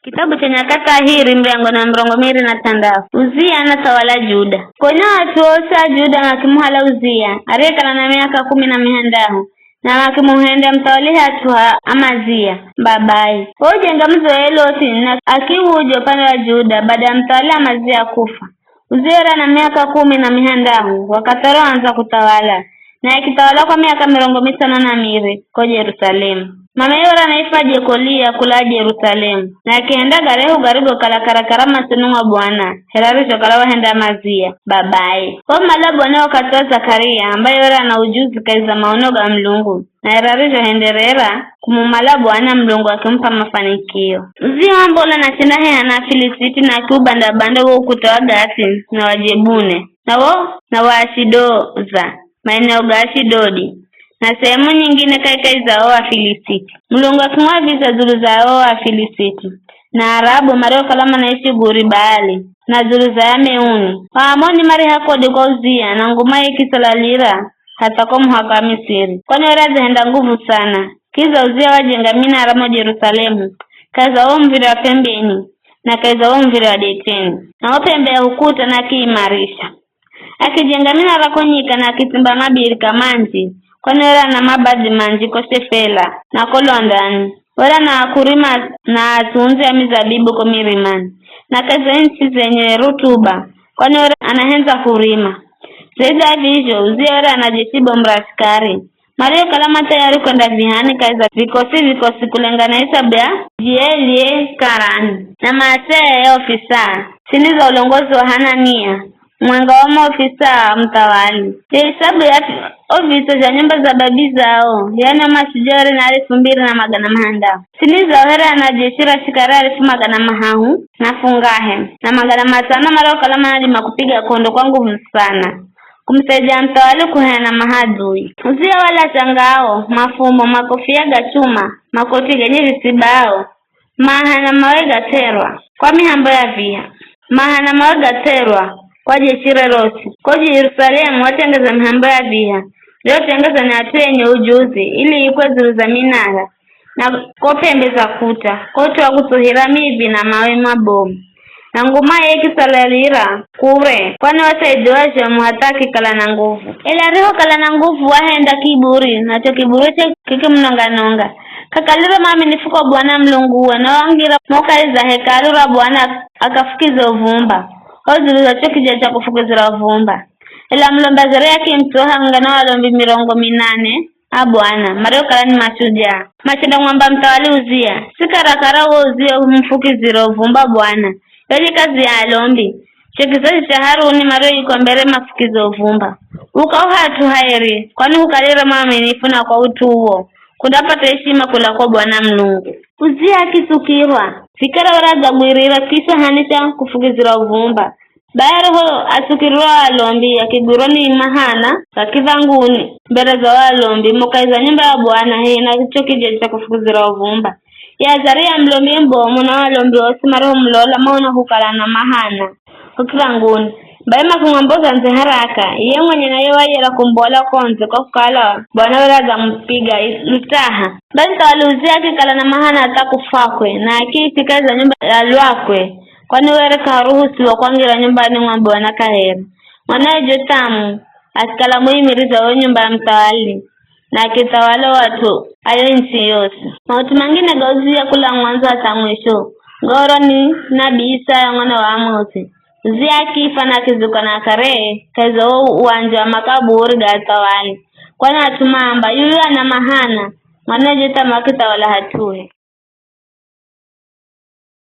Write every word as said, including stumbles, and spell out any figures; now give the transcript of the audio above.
Kitabu cha Nyakati Ahiri, muryango na mirongo miri na th'andahu. Uzia anathawala Juda. Gonya at'u osi a Juda makimuhala Uzia, ariyekala na miaka kumi na mihandahu, na makimuhenda muthawali hat'u ha Amazia, babaye. Wajenga mudzi wa Eloti, na akiuuja upande wa Juda, baada ya muthawali Amazia kufa. Uzia were ana miaka kumi na mihandahu, wakathi were waanza kuthawala, naye akithawala kwa miaka mirongo mitsano na miri ko Jerusalemu. Mameye were anaifwa Jekolia kula Jerusalemu, na akihenda garyahu garigokala karakara masoni mwa Bwana, here arizhokala wahenda Amazia, babaye. Wamumala Bwana wakathi wa Zakaria, ambaye were ana ujuzi kahi za maono ga Mulungu, na here arizhohenderera kumumala Bwana, Mulungu akimup'a mafanikio. Uzia wambola na chendaheha na Afilisiti, na akiubanda-banda wo ukuta wa Gathi na wa Jebune, na wo, na wa Ashidoza, maeneo ga Ashidodi, na sehemu nyingine kahikahi za o Afilisiti. Mulungu akimwaviza dzulu za o Afilisiti, na Arabu mariokala manaishi Guri Baali, na dzulu za ya Meuni. Aamoni mariha kodi kwa Uzia, na ngumaye ikisalalira hatha ko muhaka wa Misiri, kwani were adzihenda nguvu sana. Kidza Uzia wajenga minara mo Jerusalemu, kahi za wo muv̱ire wa pembeni, na kahi za wo muv̱ire wa deteni, na wo pembe ya ukuta na akiimarisha. Akijenga minara ko nyika na akitsimba mabirika manji, kwani were ana mabadhi manji ko Shefela, na ko Londani. Were ana akurima na atsundzi a mizabibu ko mirimani, na kahi za ntsi zenye rutuba, kwani were anahendza kurima. Zaidi ya vizho, Uzia were ana jeshi bomu ra asikari, mariokala ma thayari kwenda vihani kahi za vikosi vikosi kulengana na isabu ya Jielie Karani, na Maaseya ye ofisaa, tsini za ulongozi wa Hanania, mumwenga wa maofisaa a muthawali. Ye isabu ya vi-, o vitswa zha nyumba za babi zao, yani o mashujaa were ni alifu mbiri na magana mahandahu. Tsini zao here ana jeshi ra shikari alifu magana mahahu na fungahe, na magana matsano mariokala manadima kupiga kondo kwa nguvu sana, kumusaidia muthawali kuhena mahadhui. Uzia walacha ngao, mafumo, makofia ga chuma, makoti genye visibao, maha na mawe gatserwa kwa mihambo ya viha, maha na mawe gatserwa kwa jeshi rerosi. Ko Jerusalemu watengeza mihambo ya viha, riotengeza ni at'u enye ujuzi, ili ikwe dzulu za minara, na ko pembe za kuta, kot'u wa kutsuhira mivi na mawe mabomu. Na ngumaye ikisalalira kure, kwani wasaidiwa zhomu hatha akikala na nguvu. Ela arihokala na nguvu wahenda kiburi, nacho kiburiche kikimunonga-nonga. K'akalire mwaminifu kwa Bwana Mulunguwe, na wangira mo kahi za hekalu ra Bwana akafukiza uvumba, ho dzulu za cho kija cha kufukizira uvumba. Ela mulombi Azaria akimutsuha hamwenga na walombi mirongo minane a Bwana, mariokala ni mashujaa. Machendamwamba muthawali Uzia, si karakara wo Uzia umufukizire uvumba Bwana, yo ni kazi ya alombi. Cho kizazi cha Haruni marioikwa mbere mafukize uvumba. Uka u hat'u haeri, kwani hukalire mwaminifu na kwa ut'u uwo, kundapata ishima kula kwa Bwana Mulungu. Uzia akitsukirwa, vikara were adzagwirira kisha hanisha kufukizira uvumba. Bai ariho atsukirirwa alombi, akigwirwa ni mahana ga kivanguni mbere za o alombi mo kahi za nyumba ya Bwana, hehi na cho kija cha kufukizira uvumba. Ye Azaria mulombi mubomu na o alombi osi marihomulola maona kukala na mahana ho kivanguni. Bai makimwamboza ndze haraka, iye mwenye naye wayera kumbola ko ndze kwa kukala Bwana were adzamupiga i-, lutaha. Bai muthawali Uzia akikala na mahana hatha kufwakwe, na akiishi kahi za nyumba ya lwakwe, kwani were k'aruhusiwa kwangira nyumbani mwa Bwana kaheri. Mwanawe Jothamu akikala muimirizi wa yo nyumba ya muthawali, na akithawala o at'u a yo ntsi yosi. Maut'u mangine ga Uzia kula mwanzo hatha mwisho, ngaorwa ni nabii Isaya mwana wa Amosi. Uzia akifa na akizikwa na akare kahi za wo uwanja wa makaburi ga athawali, kwani at'u maamba, "Yuyu ana mahana, mwanawe Jothamu akithawala hat'uhe."